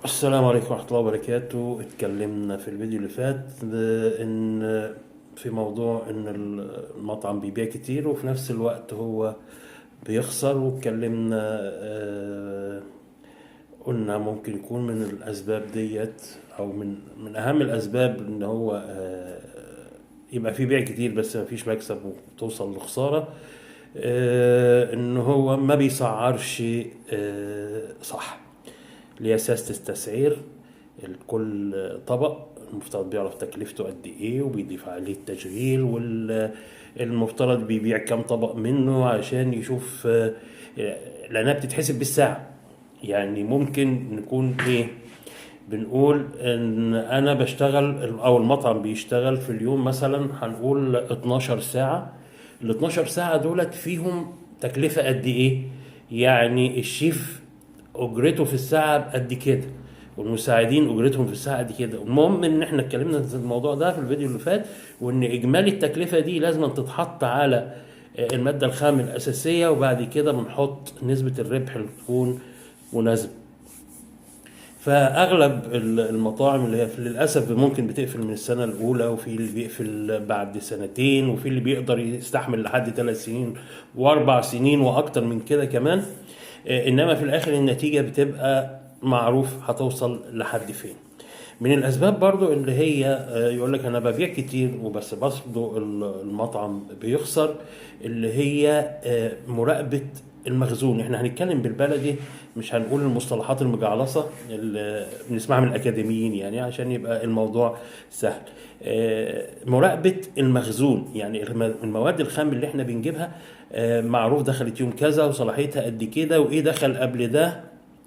السلام عليكم ورحمة الله وبركاته. اتكلمنا في الفيديو اللي فات ان في موضوع ان المطعم بيبيع كتير وفي نفس الوقت هو بيخسر، واتكلمنا قلنا ممكن يكون من الاسباب ديت او من اهم الاسباب ان هو يبقى في بيع كتير بس ما فيش مكسب وتوصل لخسارة، ان هو ما بيسعرش صح. اللي هي سياسة التسعير، كل طبق المفترض بيعرف تكلفته قد ايه وبيضيف عليه التشغيل، والمفترض بيبيع كام طبق منه عشان يشوف، لانها بتتحسب بالساعة. يعني ممكن نكون ايه، بنقول ان انا بشتغل او المطعم بيشتغل في اليوم مثلا هنقول 12 ساعة، ال 12 ساعة دولت فيهم تكلفة قد ايه، يعني الشيف اجرته في الساعة بقد كده والمساعدين اجرتهم في الساعة قد كده. المهم ان احنا اتكلمنا في الموضوع ده في الفيديو اللي فات، وان اجمالي التكلفة دي لازم تتحط على المادة الخام الاساسية، وبعد كده بنحط نسبه الربح اللي تكون مناسبة. فاغلب المطاعم اللي هي للاسف ممكن بتقفل من السنة الاولى، وفي اللي بيقفل بعد سنتين، وفي اللي بيقدر يستحمل لحد 3 سنين و4 سنين واكتر من كده كمان، انما في الاخر النتيجة بتبقى معروف هتوصل لحد فين. من الاسباب برضو اللي هي يقول لك انا ببيع كتير وبس برضو المطعم بيخسر، اللي هي مراقبة المخزون. احنا هنتكلم بالبلدي، مش هنقول المصطلحات المجعلصه اللي بنسمعها من الاكاديميين، يعني عشان يبقى الموضوع سهل. مراقبة المخزون، يعني المواد الخام اللي احنا بنجيبها معروف دخلت يوم كذا وصلاحيتها قد كده، وايه دخل قبل ده،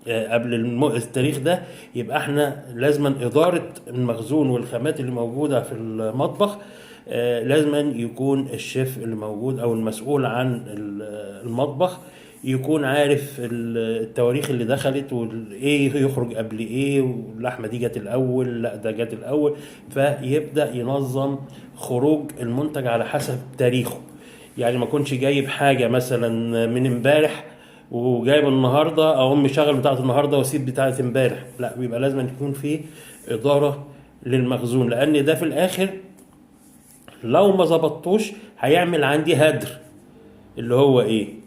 قبل التاريخ ده، يبقى احنا لازما ادارة المخزون والخامات اللي موجودة في المطبخ، لازما يكون الشيف اللي موجود او المسؤول عن المطبخ يكون عارف التواريخ اللي دخلت وايه يخرج قبل ايه، واللحمة دي جت الاول، لا ده جت الاول، فيبدا ينظم خروج المنتج على حسب تاريخه. يعني ما كنتش جايب حاجة مثلا من امبارح وجايب النهارده، اقوم مشغل بتاعه النهارده واسيب بتاعه امبارح، لا، بيبقى لازم يكون في ادارة للمخزون، لان ده في الاخر لو ما ظبطتوش هيعمل عندي هدر، اللي هو ايه،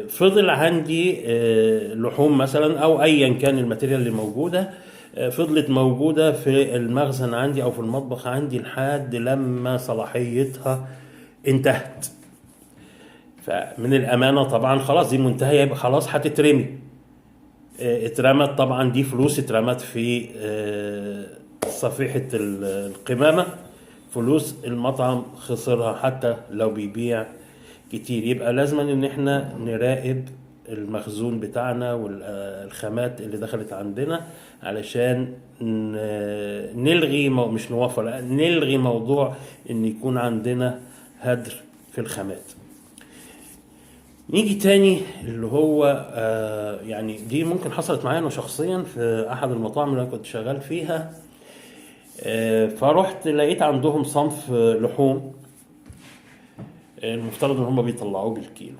فضل عندي لحوم مثلا او ايا كان ال material اللي موجودة، فضلت موجودة في المخزن عندي او في المطبخ عندي لحد لما صلاحيتها انتهت. فمن الامانة طبعا خلاص دي منتهية، يبقى خلاص هتترمي. اترمت طبعا، دي فلوس اترمت في صفيحه القمامة، فلوس المطعم خسرها حتى لو بيبيع كتير. يبقى لازم ان احنا نراقب المخزون بتاعنا والخامات اللي دخلت عندنا علشان نلغي مش نوفر، لا، نلغي موضوع ان يكون عندنا هدر في الخامات. نيجي تاني اللي هو يعني دي ممكن حصلت معايا انا شخصيا في احد المطاعم اللي انا كنت شغال فيها، فروحت لقيت عندهم صنف لحوم المفترض ان هم بيطلعوه بالكيلو.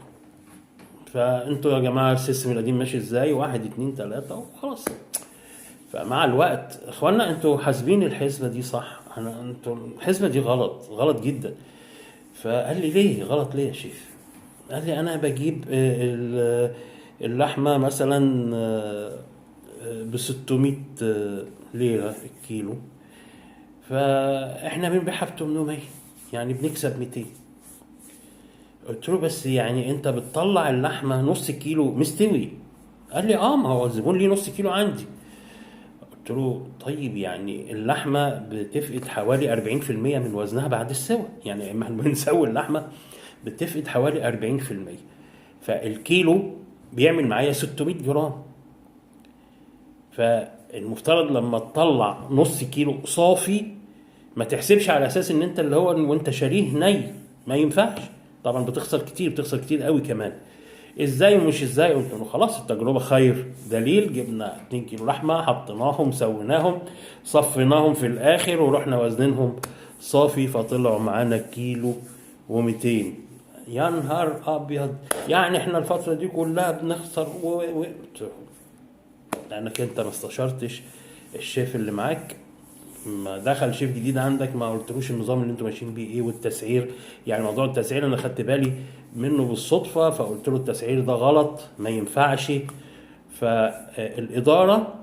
فانتوا يا جماعة ال system القديم ماشي ازاي؟ 1 2 3 وخلاص. فمع الوقت اخوانا انتوا حاسبين الحسبة دي صح؟ انتوا الحسبة دي غلط، غلط جدا. فقال لي ليه غلط ليه يا شيف؟ قال لي انا بجيب اللحمة مثلا ب 600 ليرة الكيلو، فاحنا بنبيعها ب 800، يعني بنكسب 200. قلت له بس يعني انت بتطلع اللحمة نص كيلو مستوي. قال لي ما هو الزبون ليه نص كيلو عندي. قلت له طيب يعني اللحمة بتفقد حوالي 40% من وزنها بعد السوى، يعني اما بنسوي اللحمة بتفقد حوالي 40%، فالكيلو بيعمل معايا 600 جرام. فالمفترض لما تطلع نص كيلو صافي ما تحسبش على اساس ان انت اللي هو وانت شاريه ني، ما ينفعش طبعا، بتخسر كتير، بتخسر كتير قوي كمان. ازاي ومش ازاي؟ قلت له خلاص التجربة خير دليل. جبنا 2 كيلو لحمه، حطيناهم، سويناهم، صفيناهم في الاخر، ورحنا وزنينهم صافي، فطلعوا معانا كيلو و200. يا نهار ابيض، يعني احنا الفترة دي كلها بنخسر و... لانك انت ما استشرتش الشيف اللي معاك، ما دخل شيف جديد عندك ما قلتلوش النظام اللي انتوا ماشيين بيه ايه والتسعير. يعني موضوع التسعير انا خدت بالي منه بالصدفة، فقلت له التسعير ده غلط ما ينفعش. فالاداره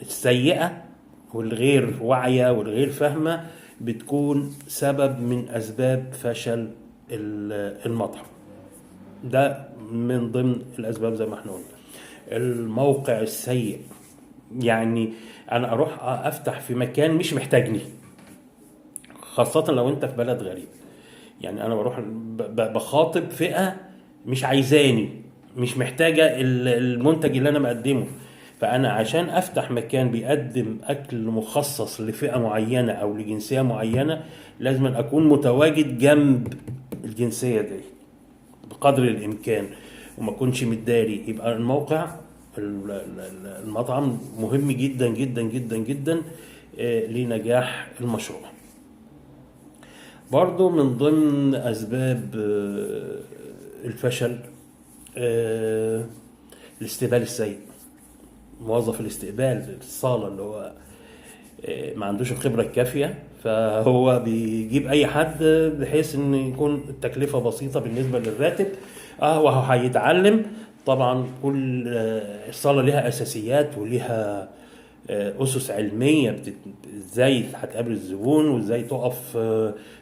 السيئة والغير واعية والغير فاهمه بتكون سبب من اسباب فشل المطعم. ده من ضمن الاسباب زي ما احنا قلنا. الموقع السيء، يعني انا اروح افتح في مكان مش محتاجني، خاصة لو انت في بلد غريب. يعني انا بروح بخاطب فئة مش عايزاني، مش محتاجة المنتج اللي انا بقدمه. فانا عشان افتح مكان بيقدم اكل مخصص لفئة معينة او لجنسية معينة، لازم اكون متواجد جنب الجنسية دي بقدر الامكان وما اكونش متداري. يبقى الموقع المطعم مهم جدا جدا جدا جدا لنجاح المشروع. برضو من ضمن اسباب الفشل الاستقبال السيء. موظف الاستقبال الصالة اللي هو ما عندوش الخبرة الكافية، فهو بيجيب أي حد بحيث إن يكون التكلفة بسيطة بالنسبة للراتب، وهو هيتعلم. طبعا كل الصالة لها أساسيات ولها أسس علمية، إزاي هتقابل الزبون وإزاي تقف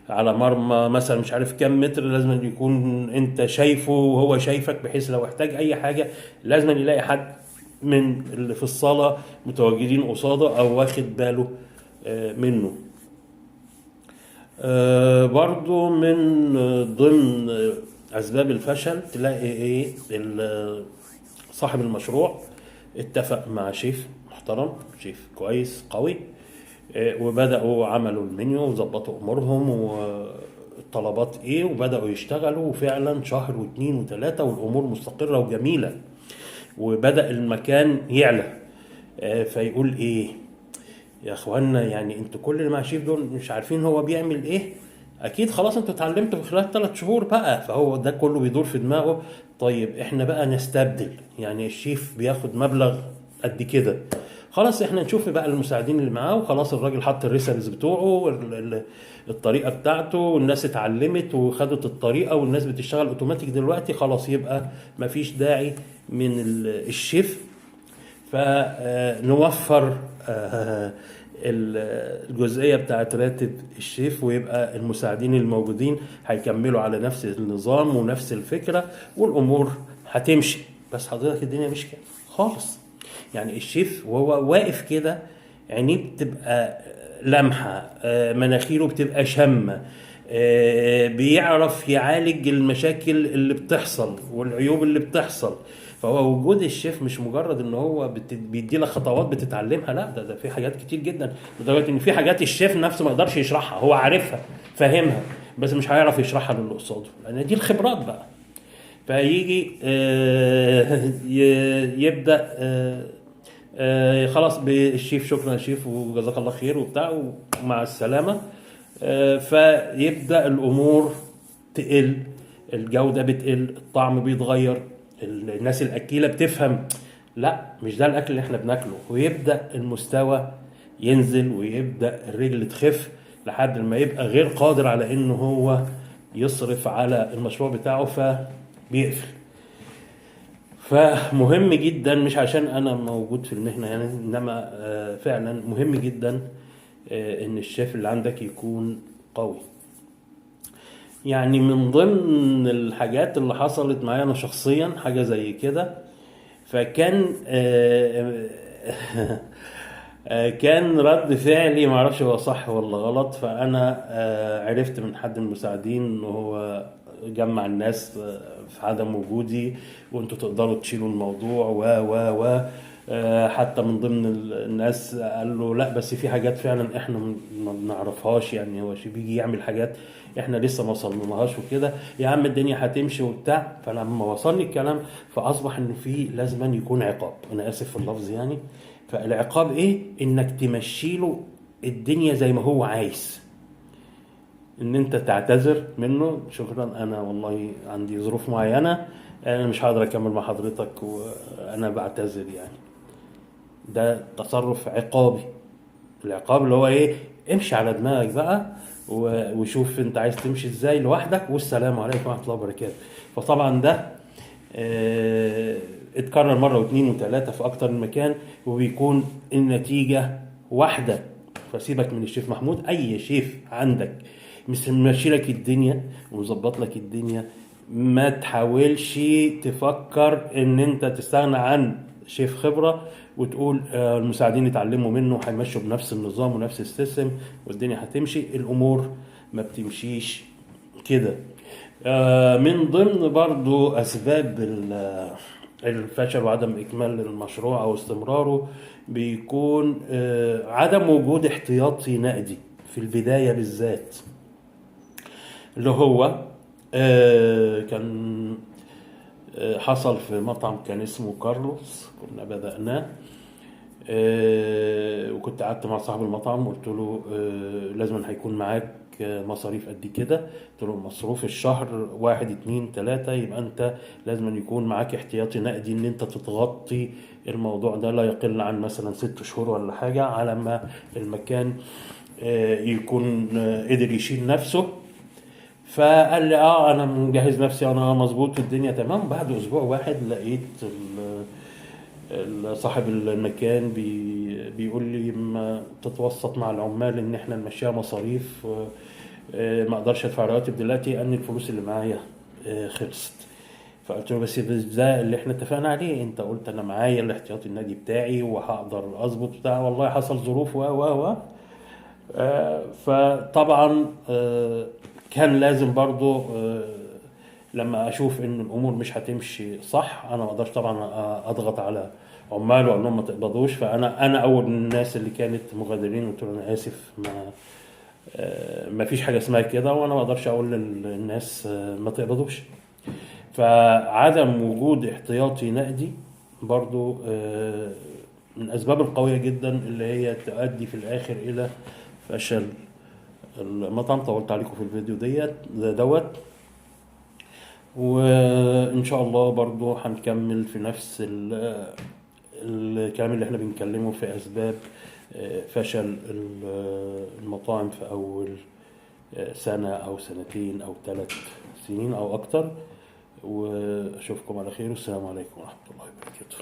على مرمى مثلا مش عارف كم متر، لازم يكون أنت شايفه وهو شايفك، بحيث لو احتاج أي حاجة لازم يلاقي حد من اللي في الصالة متواجدين قصاده أو واخد باله منه. برضو من ضمن أسباب الفشل تلاقي إيه، صاحب المشروع اتفق مع شيف محترم، شيف كويس قوي، وبدأوا عملوا المنيو وظبطوا أمورهم والطلبات إيه، وبدأوا يشتغلوا، وفعلا شهر واثنين وثلاثة والأمور مستقرة وجميلة، وبدأ المكان يعلى. فيقول إيه يا اخوانا، يعني انتوا كل اللي مع شيف دول مش عارفين هو بيعمل ايه، اكيد خلاص انتوا اتعلمتوا في خلال 3 شهور بقى. فهو ده كله بيدور في دماغه، طيب احنا بقى نستبدل، يعني الشيف بياخد مبلغ قد كده، خلاص احنا نشوف بقى المساعدين اللي معاه، وخلاص الراجل حط الريسبس بتوعه، الطريقة بتاعته، والناس اتعلمت وخدت الطريقة، والناس بتشتغل اوتوماتيك دلوقتي، خلاص يبقى مفيش داعي من الشيف، فنوفر الجزئية بتاعت راتب الشيف، ويبقى المساعدين الموجودين هيكملوا على نفس النظام ونفس الفكرة والأمور هتمشي. بس حضرتك الدنيا مش كده خالص. يعني الشيف وهو واقف كده عينيه بتبقى لمحة، مناخيره بتبقى شامة، بيعرف يعالج المشاكل اللي بتحصل والعيوب اللي بتحصل. فهو وجود الشيف مش مجرد ان هو بيدي لك خطوات بتتعلمها، لا ده في حاجات كتير جدا، لدرجة ان في حاجات الشيف نفسه ما يقدرش يشرحها، هو عارفها فاهمها بس مش هيعرف يشرحها للي قصاده، لان دي الخبرات بقى. فيجي يبدا خلاص بالشيف، شكرا يا شيف وجزاك الله خير وبتاع ومع السلامة. فيبدا الامور تقل، الجودة بتقل، الطعم بيتغير، الناس الاكيله بتفهم لا مش ده الاكل اللي احنا بناكله، ويبدا المستوى ينزل ويبدا الرجل تخف لحد ما يبقى غير قادر على انه هو يصرف على المشروع بتاعه فبيقفل. فمهم جدا، مش عشان انا موجود في المهنة يعني، انما فعلا مهم جدا ان الشيف اللي عندك يكون قوي. يعني من ضمن الحاجات اللي حصلت معايا انا شخصيا حاجة زي كده، فكان كان رد فعلي ما اعرفش هو صح ولا غلط. فانا عرفت من حد من المساعدين ان هو جمع الناس في عدم وجودي، وانتوا تقدروا تشيلوا الموضوع و و و حتى من ضمن الناس قال له لا بس في حاجات فعلا احنا ما بنعرفهاش، يعني هو بيجي يعمل حاجات احنا لسه ما وصلناهاش وكده، يا عم الدنيا هتمشي وبتاع. فلما وصلني الكلام فاصبح ان في لازم يكون عقاب، انا اسف في اللفظ يعني. فالعقاب ايه؟ انك تمشي له الدنيا زي ما هو عايز، ان انت تعتذر منه، شكرا انا والله عندي ظروف معينة انا مش هقدر اكمل مع حضرتك وانا بعتذر يعني. ده تصرف عقابي. العقاب اللي هو ايه؟ امشي على دماغك بقى وشوف انت عايز تمشي ازاي لوحدك، والسلام عليكم ورحمة الله وبركاته. فطبعا ده اتكرر مرة واثنين وثلاثة في اكتر من مكان، وبيكون النتيجة واحدة. فسيبك من الشيف محمود، اي شيف عندك ماشي لك الدنيا ومظبط لك الدنيا، ما تحاولش تفكر ان انت تستغنى عن شيف خبرة وتقول المساعدين يتعلموا منه هيمشوا بنفس النظام ونفس ال system والدنيا هتمشي. الامور ما بتمشيش كده. من ضمن برضو اسباب الفشل وعدم اكمال المشروع او استمراره بيكون عدم وجود احتياطي نقدي في البداية بالذات، اللي هو كان حصل في مطعم كان اسمه كارلوس، كنا بدأناه، وكنت قعدت مع صاحب المطعم قلت له لازم هيكون معاك مصاريف قد كده، قلت له مصروف الشهر 1 2 3، يبقى انت لازم يكون معاك احتياطي نقدي ان انت تتغطي الموضوع ده لا يقل عن مثلا 6 شهور ولا حاجة، على ما المكان يكون قدر يشيل نفسه. فقال لي انا مجهز نفسي، انا مظبوط الدنيا تمام. بعد اسبوع واحد لقيت صاحب المكان بيقول لي ما تتوسط مع العمال ان احنا نمشيها مصاريف، ما اقدرش ادفع رواتب دلوقتي ان الفلوس اللي معايا خلصت. فقلت له بس ده اللي احنا اتفقنا عليه، انت قلت انا معايا الاحتياطي النادي بتاعي وهقدر اظبط بتاع، والله حصل ظروف و و و فطبعا كان لازم برضو لما اشوف ان الامور مش هتمشي صح، انا ما اقدرش طبعا اضغط على عمال واقول لهم ما تقبضوش. فانا اول الناس اللي كانت مغادرين، قلت لهم انا اسف، ما فيش حاجة اسمها كده، وانا ما اقدرش اقول للناس ما تقبضوش. فعدم وجود احتياطي نقدي برضو من الاسباب القوية جدا اللي هي تؤدي في الاخر الى فشل المطعم. طولت عليكم في الفيديو دوت، وان شاء الله برضو هنكمل في نفس الكلام اللي احنا بنكلمه في اسباب فشل المطاعم في اول سنة او سنتين او 3 سنين او اكتر. واشوفكم على خير، والسلام عليكم ورحمة الله وبركاته.